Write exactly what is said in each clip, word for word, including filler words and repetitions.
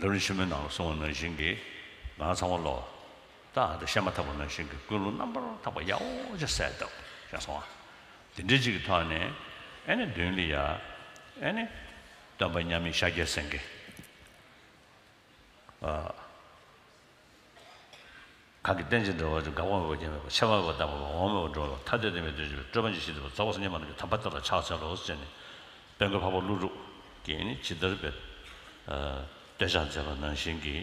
ལམ་རིམ་ཆེན་མོའི་ནང་ལ་གསུངས་པ་ནང་བཞིན་གྱི་ང་ཚང་མ་ལོ་ད་ཨ་ད་བཤད་མ་ཐག་པ་ནང་བཞིན་གྱི་ཀུན་སློང་རྣམ་པར་དག་པ་ཡག་པོ་ཅིག་གསལ་ཐུབ་ཤེས་སོང་ཨ། དེ་འདྲའི་ཅིག་གི་ཐོག་ནས་ཨེ་ནི་མདུན་ལ་ཡ་ཨེ་ནི་སྟོན་པ་མཉམ་མེད་ཤཱཀྱ་སེང་གེ། ཨ། གང་གིས་རྟེན་ཅིང་འབྲེལ་བར་འབྱུང་། འགག་པ་མེད་པར་རྒྱས་པར་འབབ། ཆད་པ་མེད་པར་བརྟན་པར་འབབ། འོང་མེད་པར་འགྲོ་བར་འབབ། ཐ་དད་དོན་མེད་དོན་གཅིག་པའི། སྤྲོས་པ་ཉིད་ཀྱིས་ཤེས་ཐུབ་པ། རྫོགས་པའི་སངས་རྒྱས་མ་ནམ་མཁའི། དམ་པ་དེ་ལ་ཕྱག་འཚལ་ལོ། ཟེར་ནས་དཔལ་མགོན་འཕགས་པ་ཀླུ་སྒྲུབ་ཀྱིས་ནི་ཇི་ལྟར་བསྟོད་ཕྱག་མཛད་པ་ནང་བཞིན་གྱི་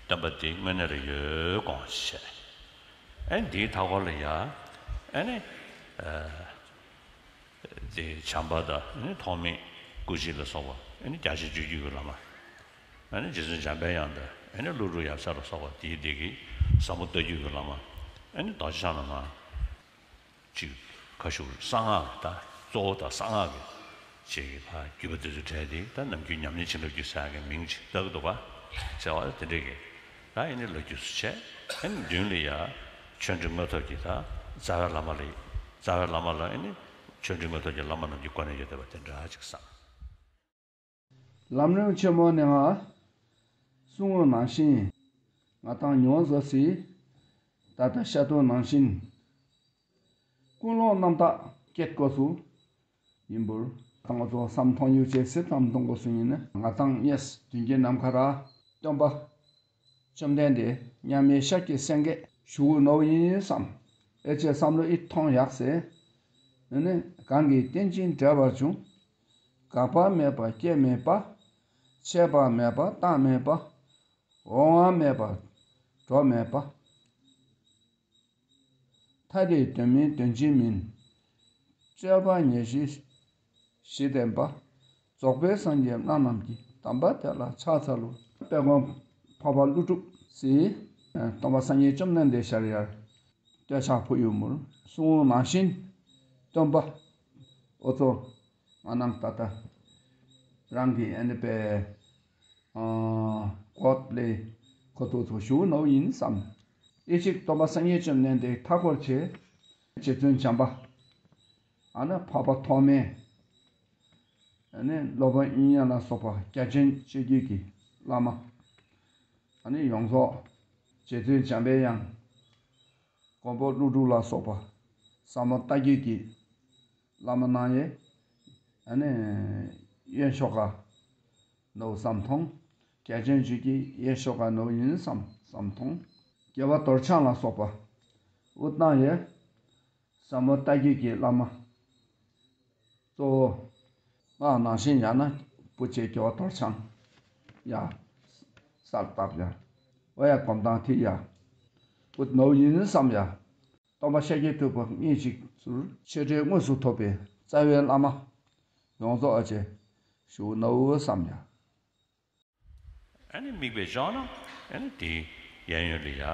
སྟོན་པ་དེ་དངོས་གནས་རང་ཡོད་དགོངས་བཞེས། ཨེ་འདིའི་མཐའ་འཁོར་ལ་ཡ་ཨེ་ནི་དེ་བྱམས་པ་དང་ཨེ་ནི་ཐོགས་མེད་སྐུ་མཆེད་ལ་སོགས་པ་ཨེ་ནི་རྒྱ་ཆེར་བརྗོད་བགྱི་བའི་བླ་མ། ཨ་ནི་རྗེ་བཙུན་འཇམ་པའི་དབྱངས་དང་ཨ་ནི་ཀླུ་སྒྲུབ་ཡབ་སྲས་ལ་སོགས་པ་དེའི་སྡེ་གི་ཟབ་མོ་ལྟ་བརྒྱུད་ཀྱི་བླ་མ་ཨ་ནི་རྡོ་རྗེ་འཆང་ལ་མ་ཅིག་ཁ་ཤུགས་གསང་སྔགས་ཀྱི་ད་གཙོ་བོ་དང་གསང་སྔགས་ཀྱི་ཅིག་གི་ཕར་བརྒྱུད་པ་དེ་ཚོ་གྲས་དེ་ད་ནམ་རྒྱུན་ཉམས་ལེན་བྱིན་རླབས་ཀྱི་ཟེར་ཡག་གི་མིང་ཅིག་བཏགས་ཀྱི་འདུག་ག་ཟེར་བ་དེ་འདྲས་ཀྱི་ད་ཨ་ནི་ལོ་རྒྱུས་སུ་བྱས། ཨ་ནི་མདུན་ལ་ཡ་ཆོས་འབྲེལ་དངོས་ཐོབ་ཀྱི་ད་རྩ་བའི་བླ་མ་ལ་རྩ་བའི་བླ་མ་ལ་ཨ་ནི་ཆོས་འབྲེལ་དངོས་ཐོབ་ཀྱི་བླ་མ་རྣམས་ཀྱི་སྒོ་ནས་ཡོད་བསྡད་པ་དེ་འདྲ་ཅིག་བསམ། ལམ་རིམ་ཆེན་མོ་ནི་ང་གསུང་ནང་བཞིན་ང་དང་མྱོང་ཟོ་སི་ད་ལྟ་བཤད་དོན་ནང་བཞིན་ཀུན་སློང་རྣམ་དག་བསྐྱེད་དགོས་སུ་ཡིན་པུར་ད་ང་ཚོ་བསམ་མཐོང་ཡུ་ཅེ་སི་བསམ་མཐོང་དགོས་སུ་ཡིན་ན་ང་དང་ཡེས་དུན་གྱི་ནམ་མཁའ་ར་སྟོན་པ་བཅོམ་ལྡན་འདས་མཉམ་མེད་ཤཱཀྱ་སེང་གེ་བཞུགས་ནོ་ཡིན་བསམ། ཨེ་ཅེ་བསམ་བློ་ཨི་ཐོང་ཡག་སེ། ཨ་ནི་གང་གིས་རྟེན་ཅིང་འབྲེལ་བར་འབྱུང་། འགག་པ་མེད་པ་སྐྱེ་མེད་པ། ཆད་པ་མེད་པ་རྟག་མེད་པ། འོང་བ་མེད་པ་འགྲོ་མེད་པ། ཐ་དད་དོན་མེད་དོན་གཅིག་མིན། སྤྲོས་པ་ཉེར་ཞི་ཞི་བསྟན་པ། རྫོགས་པའི་སངས་རྒྱས་བླ་རྣམས་ཀྱི། དམ་པ་དེ་ལ་ཕྱག་འཚལ་ལོ། དཔལ་མགོན་འཕགས་པ་ཀླུ་སྒྲུབ་སི་སྟོན་པ་སངས་རྒྱས་བཅོམ་ལྡན་འདས་ཤར་ཡར་བསྟོད་ཕྱག་ཕུལ་ཡོད་མུར་གསུང་ནང་བཞིན་སྟོན་པ་འོ་ཚོ་ང་ནང་ད་ལྟ་རང་གི་ཨ་ནི་པའི་ཨ་ཀོད་ལེ་ཁོ་ཐོ་ཚོ་ཞུ་ནོ་ཡིན་བསམ། ཨི་ཅིག་སྟོན་པ་སངས་རྒྱས་བཅོམ་ལྡན་འདས་མཐའ་འཁོར་ཆེ་རྗེ་བཙུན་བྱམས་པ། ཨ་ནི་འཕགས་པ་ཐོགས་མེད། ཨ་ནི་སློབ་དཔོན་དབྱིག་གཉེན་ལ་སོགས་པ་རྒྱ་ཆེན་སྤྱོད་བརྒྱུད་ཀྱི་བླ་མ། ཨ་ནི་ཡོངས་རྫོགས་རྗེ་བཙུན་འཇམ་པའི་དབྱངས། མགོན་པོ་ཀླུ་སྒྲུབ་ལ་སོགས་པ་ཟབ་མོ་ལྟ་བརྒྱུད་ཀྱི་བླ་མ་རྣམས་ཡེ་ཨ་ནི་གཡོན་ཕྱོགས་ཀ་ནོ་བསམ་མཐོང་། རྒྱ་ཆེན་སྤྱོད་བརྒྱུད་གཡས་ཕྱོགས་ཀ་ནོ་ཡིན་བསམ་བསམ་མཐོང་། རྒྱལ་བ་རྡོར་འཆང་ལ་སོགས་པ་འུ་ཏང་ཡེ་ཟབ་མོ་ལྟ་བརྒྱུད་ཀྱི་བླ་མ། གཙོ་བོ་ང་ནང་བཞིན་ཡང་ན་བུ་ཆེ་རྒྱལ་བ་རྡོར་འཆང་ཡ། གསལ་བཏབ་ཡ། འོ་ཡ་གོམ་ཐང་ཐི་ཡ། འུ་ནོ་ཡིན་བསམ་ཡ། སྟོན་པ་ཤཱཀྱ་ཐུབ་པ་སྙིང་ཅིག་ཚུར་ཆོས་འབྲེལ་དངོས་སུ་ཐོབ་པའི་རྩ་བའི་བླ་མ་ཡོངས་རྫོགས་ཨ་ཅེ་ཞུ་ནོ་བསམ་ཡ། ཨ་ནི་དམིགས་པའི་ལྗོངས་ན་ཨ་ནི་དེའི་གཡས་གཡོན་ལ་ཡ་ཨ་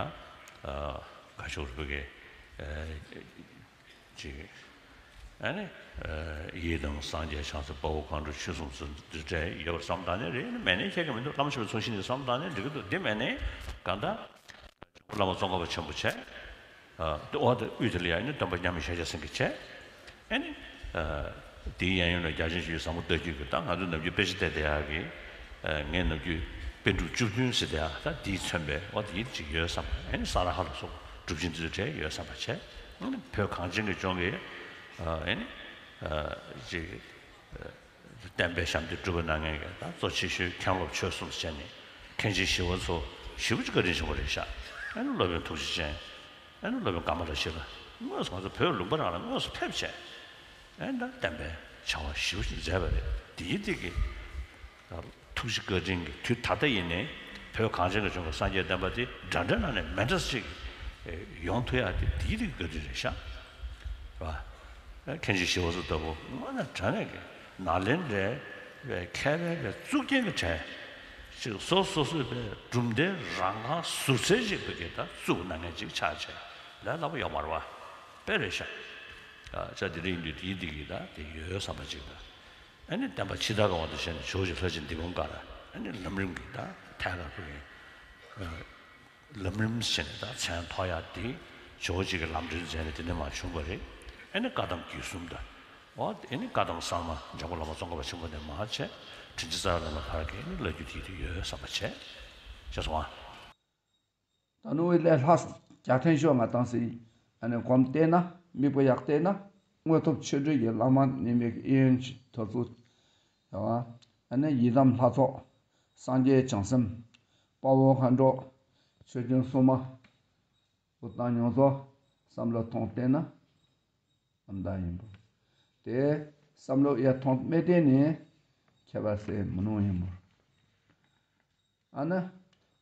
ཁ་ཕྱོགས་རུ་བུ་གའི་ཨ་ཅིག་ཨ་ནི་ཨ་ཡི་དམ་སངས་རྒྱས་བྱང་སེམས་དཔའ་བོ་མཁའ་འགྲོ་ཆོས་སྲུང་ཚུ་འདི་འདྲ་ཡོད་པར་བསམ་བཏང་ནས་རེད། ཨ་ནི་མེད་ནས་ཁྱད་ཀྱི་མི་འདུག་བླ་མ་མཆོད་པའི་ཚོགས་ཞིང་ནས་བསམ་བཏང་ནས་འགྲིག་གི་འདུག་འདི་མེད་ནས་གང་ལྟར། བླ་མ་ཙོང་ཁ་པ་ཆེན་པོ་བྱས། ཨ་དབུ་དེ་ལ་ཡ་ཨ་ནི་སྟོན་པ་མཉམ་མེད་ཤཱཀྱ་སེང་གེ་བྱས། ཨ་ནི་ཨ་དེའི་གཡས་གཡོན་ལ་རྒྱ་ཆེན་ཞུ་ཟབ་མོ་ལྟ་བརྒྱུད་ཀྱི་ད་ང་ཚོ་ནམ་རྒྱུན་དཔེ་ཆ་བལྟས་བསྡད་ཡག་གི་ཨ་ངས་ནམ་རྒྱུན་པཎ་གྲུབ་བཅུ་བདུན་ཟེར་བསྡད་ཡག་ད་དེས་མཚོན་པའི་འོ་དེ་ཅིག་ཡོད་བསམ། ཨ་ནི་ས་ར་ཧ་ལ་སོགས་སྒྲུབ་ཆེན་དེ་ཚོ་གྲས་ཡོད་བསམ་པ་བྱས། ཨ་ནི་བོད་གངས་ཅན་གྱི་ལྗོངས་ཀྱི་ཨ་ནི་ཨ་ཅིག་བསྟན་པའི་ཞབས་འདེགས་སྒྲུབ་པ་གནང་མཁན་གྱི་ད་གཙོ་ཆེ་ཤོས་མཁན་སློབ་ཆོས་གསུམ་བྱས་ནས་མཁན་ཆེན་ཞི་བ་འཚོ་ཞེ་པོ་ཅིག་བཀའ་དྲིན་ཆེན་པོ་རེད་ཤག་ཨ་ནི་སློབ་དཔོན་ཐུགས་རྗེ་ཅན། ཨ་ནི་སློབ་དཔོན་ཀ་མ་ལ་ཤཱི་ལ་དངོས་སུ་ང་ཚོ་བོད་ལུང་པ་རང་ལ་དངོས་སུ་ཕེབས་བྱས། ཨ་ནི་ད་བསྟན་པའི་བྱ་བ་ཞེ་པོ་ཅིག་མཛད་པ་རེད། དེའི་སྟེང་གི་ཐུགས་རྗེ་བཀའ་དྲིན་གྱི་དུས་ད་ལྟ་ཡིན་ནའི་བོད་གངས་ཅན་གྱི་ལྗོངས་ཀྱི་སངས་རྒྱས་བསྟན་པ་དེ་འདྲ་འདྲ་ནང་ནས་མི་འདྲ་ཅིག་ཡོང་ཐུབ་ཡག་དེ་དེའི་སྟེང་གི་བཀའ་དྲིན་རེད་ཤག་རེད་པ། མཁན་ཆེན་ཞི་བ་འཚོ་ལྟ་བུ་དངོས་གནས་དྲང་གནས་ཀྱི་ནཱ་ལེནྡྲའི་མཁས་པའི་གཙུག་རྒྱན་གྱི་གྲས་ཅིག་སོ་སོ་སོའི་པའི་གྲུབ་མཐའི་རང་དབང་ཟུར་འཛར་ཅིག་བོད་ཀྱི་ད་བཙུགས་གནང་མཁན་ཅིག་ཆགས་བྱས་ལས་སླ་པོ་ཡོད་མ་རེད་པ། དཔེ་རེད་ཤག་ཨ་ཅག་དེ་རིང་དུས་དེའི་དེ་གི་ད་དེ་ཡོད་བསམ་པ་ཅིག་ད། ཨ་ནི་བསྟན་པ་ཕྱི་དར་གྱི་དབང་དུ་བྱས་ནས་ཇོ་བོ་རྗེ་ལྷ་རྗེ་འདི་བོ་འགའ་ར་ཨ་ནི་ལམ་རིམ་གྱི་ད་ཐད་ཀར་ཕུལ་མཁན། ལམ་རིམ་ཟེར་ནས་ད་མཚན་ཐོགས་ཡག་དེ་ཇོ་བོ་རྗེ་གི་ལམ་སྒྲོན་མཛད་ནས་དེ་ནས་མར་བྱུང་བ་རེད། ཨ་ནི་བཀའ་གདམས་རྒྱུད་གསུམ་དང་། འོ་ཨ་ནི་བཀའ་གདམས་གསར་མ་འཇམ་མགོན་བླ་མ་ཙོང་ཁ་པ་ཆེན་པོ་ནས་མར་བྱས། དྲིན་ཅན་རྣམ་པ་ག་གིས་ལབ་རྒྱུ་དེ་དེ་ཡོད་བསམ་པ་བྱས། ཞེས་སོང་ང་། ད་ནུ་ལས་ལྷག་རྒྱ་ཐེན་ཤོ་ང་དང་སི་ཨ་ནི་གོམ་བལྟས་ན་མིག་པོ་ཡག་བལྟས་ན་དངོས་ཐོབ་ཆོས་སྒྲོན་གྱི་བླ་མ་ཉི་མའི་གཡས་གཡོན་ཐོར་ཚུལ་ཡ་བ། ཨ་ནི་ཡི་དམ་ལྷ་ཚོགས་སངས་རྒྱས་བྱང་སེམས་དཔའ་བོ་མཁའ་འགྲོ་ཆོས་སྐྱོང་སྲུང་མ་འུ་ཏང་ཉོ་ཚོ་བསམ་བློ་ཐོངས་བལྟས་ན་ཨམ་ད་ཡིན་པོ། དེ་བསམ་བློ་ཡ་ཐོངས་མེད་བལྟས་ནས་ཁྱད་པར་སེ་མི་ནུ་ཡིན་པོ། ཨ་ནི་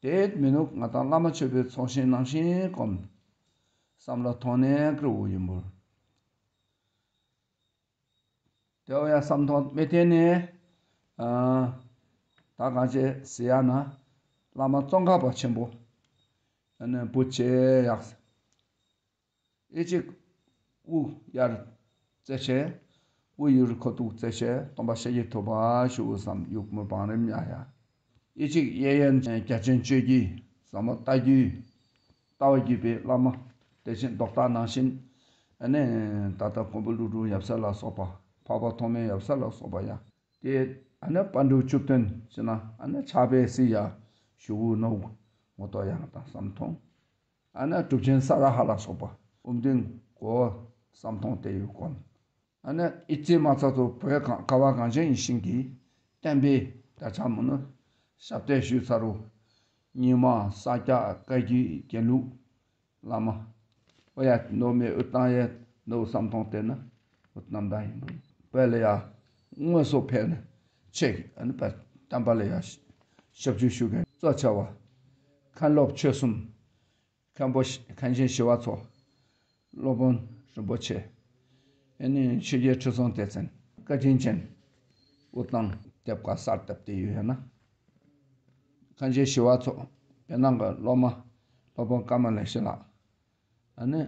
དེ་མི་ནུ་ང་དང་བླ་མ་མཆོད་པའི་ཚོགས་ཞིང་ནང་བཞིན་གོམས་བསམ་བློ་ཐོངས་ནས་ཀྲུ་བོ་ཡིན་པོ། དེ་བ་ཡ་བསམ་ཐོངས་མེད་བལྟས་ནས་ཨ་ད་གང་བྱེད་ཟེར་ཡ་ན་བླ་མ་ཙོང་ཁ་པ་ཆེན་པོ་ཨ་ནི་བུ་ཆེ་ཡག་ཨེ་ཅིག་དབུ་ཡར་རྩེ་ཆེ། དབུ་ཡུར་ཁོ་ཐུག་རྩེ་ཆེ། སྟོན་པ་ཤཱཀྱ་ཐུབ་པ་ཞུ་བསམ་ཡུག་མོ་བང་རིམ་ཡ་ཡ། ཨེ་ཅིག་གཡས་གཡོན་རྒྱ་ཆེན་སྤྱོད་བརྒྱུད་ཟབ་མོ་ལྟ་བརྒྱུད་ལྟ་བ་བརྒྱུད་པའི་བླ་མ་དེ་བཞིན་རྡོག་རྩ་ནང་བཞིན་ཨ་ནི་ད་ལྟ་མགོན་པོ་ཀླུ་སྒྲུབ་ཡབ་སྲས་ལ་སོགས་པ་འཕགས་པ་ཐོགས་མེད་ཡབ་སྲས་ལ་སོགས་པ་ཡ། དེ་ཨ་ནི་པཎ་གྲུབ་བཅུ་བདུན་ཟེར་ན་ཨ་ནི་ཕྱག་དཔེ་སི་ཡ་ཞུ་བོ་ནོ་ངོ་ཏོ་ཡ་ང་དང་བསམ་ཐོངས། ཨ་ནི་གྲུབ་ཆེན་ས་ར་ཧ་ལ་སོགས་པ་ཨོམ་དིང་གོ་བསམ་ཐོངས་ཏེ་ཡུ་གོན། ཨ་ནི་ཨི་ཙི་མ་ཚ་ཚོ་བོད་ག་ག་བ་གངས་ཅན་ཡིད་བཞིན་གྱི་བསྟན་པའི་ད་ཆ་མོ་ནུ་ཞབས་སྟེགས་ཞུ་ཚར་རུ་རྙིང་མ་ས་སྐྱ་བཀའ་བརྒྱུད་དགེ་ལུགས་བླ་མ་ཨོ་ཡ་ནོ་མེ་ཨུ་ཏང་ཡེ་ནོ་བསམ་ཐོངས་ཏེ་ན་ཨུ་ཏམ་ད་ཡིན་པོ། བོད་ལ་ཡ་དངོས་སུ་ཕེབས་ནས་ཆེ་ཨ་ནི་བསྟན་པ་ལ་ཡ་ཞབས་ཞུ་ཞུ་མཁན་གཙོ་ཆེ་བ་མཁན་སློབ་ཆོས་གསུམ། མཁན་པོ་མཁན་ཆེན་ཞི་བ་འཚོ། སློབ་དཔོན་རིན་པོ་ཆེ། ཨ་ནི་ཆོས་རྒྱལ་ཁྲི་སྲོང་ལྡེ་བཙན། བཀའ་དྲིན་ཅན། ཨུ་ཏང་དེབ་ཀ་གསར་དེབ་དེ་ཡོད་ཡ་ན། མཁན་ཆེན་ཞི་བ་འཚོ། བེ་ནང་གི་སློབ་མ། སློབ་དཔོན་ཀ་མ་ལེ་ཤི་ལགས། ཨ་ནི་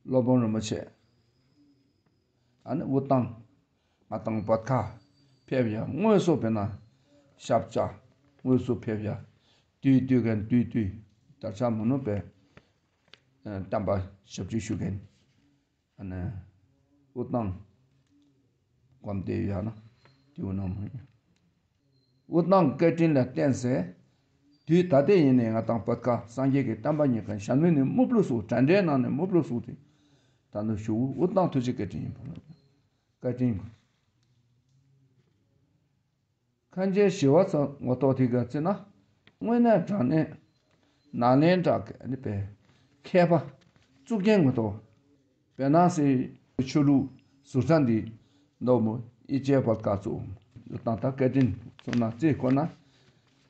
སློབ་དཔོན་རིན་པོ་ཆེ། ཨ་ནི་ཨུ་ཏང་ང་དང་བོད་ཁ་ཕེབས་ཡ་དངོས་སུ་བེ་ན་ཞབས་བཅགས་དངོས་སུ་ཕེབས་ཡ་དུས་དུས་གན་དུས་དུས་ད་ཆ་མོ་ནུ་བེ་བསྟན་པ་ཞབས་ཞུ་ཞུ་མཁན་ཨ་ནི་ཨུ་ཏང་གོམ་སྟེ་ཡ་ན་དེའུ་ནང་མོ་ཡ། ཨུ་ཏང་བཀའ་དྲིན་ལ་བརྟེན་ཟེར། དུས་ད་ལྟ་ཡིན་ནའི་ང་དང་བོད་ཁ་སངས་རྒྱས་ཀྱི་བསྟན་པ་ཉིད་ཀ་ཞལ་མི་ནི་མུབ་ལུ་སུ་དྲན་འདྲའི་ནང་ནས་མུབ་ལུ་སུ་དེ་ད་ནུ་ཞུ་ཨུ་ཏང་ཐུགས་རྗེ་བཀའ་དྲིན་ཡིན་པོ་ལ་བཀའ་དྲིན། མཁན་ཆེན་ཞི་བ་འཚོ་ངོ་ཐོག་དེ་ག་ཚེ་ན་དངོས་གནས་དྲང་གནས་ནཱ་ལེནྡྲ་གི་ཨ་ནི་བེ་མཁས་པ་གཙུག་རྒྱན་ངོ་ཐོག་བེ་ནང་སི་ཆོས་ལུགས་ཟུར་ཚང་འདི་ནོ་མོ་ཨི་ཅེ་བ་ཀ་ཙུ་ད་ད་བཀའ་དྲིན་ཚུ་ན་རྩིས་ཁོ་ན་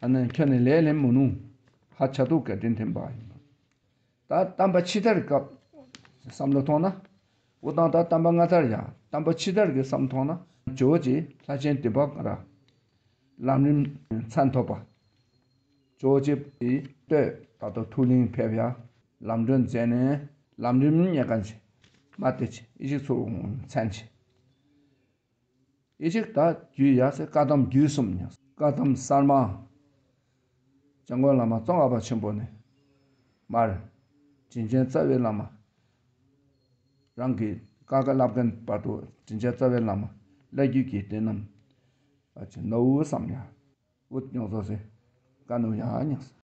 ཨ་ནི་ཁྱོད་ནི་ལས་ལེན་མོ་ནུ་ཧ་ཆ་ཏུ་བཀའ་དྲིན་ཐེན་པ་ཡིན། ད་བསྟན་པ་ཕྱི་དར་སྐབས་བསམ་བློ་ཐོངས་ན་ཨུ་ཏང་ད་བསྟན་པ་སྔ་དར་ཡ་བསྟན་པ་ཕྱི་དར་གི་བསམ་ཐོངས་ན་ཇོ་བོ་རྗེ་ལྷ་ཆེན་འདི་པ་ཀ་ར་ལམ་རིམ་མཚན་ཐོབ་པ། ཇོ་བོ་རྗེ་ཏེ་ད་ལྟ་ཐུགས་གླིང་ཕེབས་ཡ་ལམ་སྒྲོན་མཛད་ནས་ལམ་རིམ་ཉེ་གན་ཆེ་མ་ཏེ་ཆེ་ཨི་ཅིག་ཚུར་མཚན་ཆེ། ཨི་ཅིག་ད་རྒྱུད་ཡ་སེ་བཀའ་གདམས་རྒྱུད་གསུམ་ཡ་བཀའ་གདམས་གསར་མ་འཇམ་མགོན་བླ་མ་ཙོང་ཁ་པ་ཆེན་པོ་ནས་མར་དྲིན་ཅན་རྩ་བའི་བླ་མ་རང་གི་བཀའ་བཀའ་སླབ་མཁན་བར་དུ་དྲིན་ཅན་རྩ་བའི་བླ་མ་བླ་བརྒྱུད་ཀྱི་དེ་རྣམས་ཨ་ཅེ་ནོ་ཨུ་བསམ་ཡ། ཨུ་ཏང་ཉོ་ཚོ་སེ་ཀ་ནུ་ཡ་ཉགས་སེ།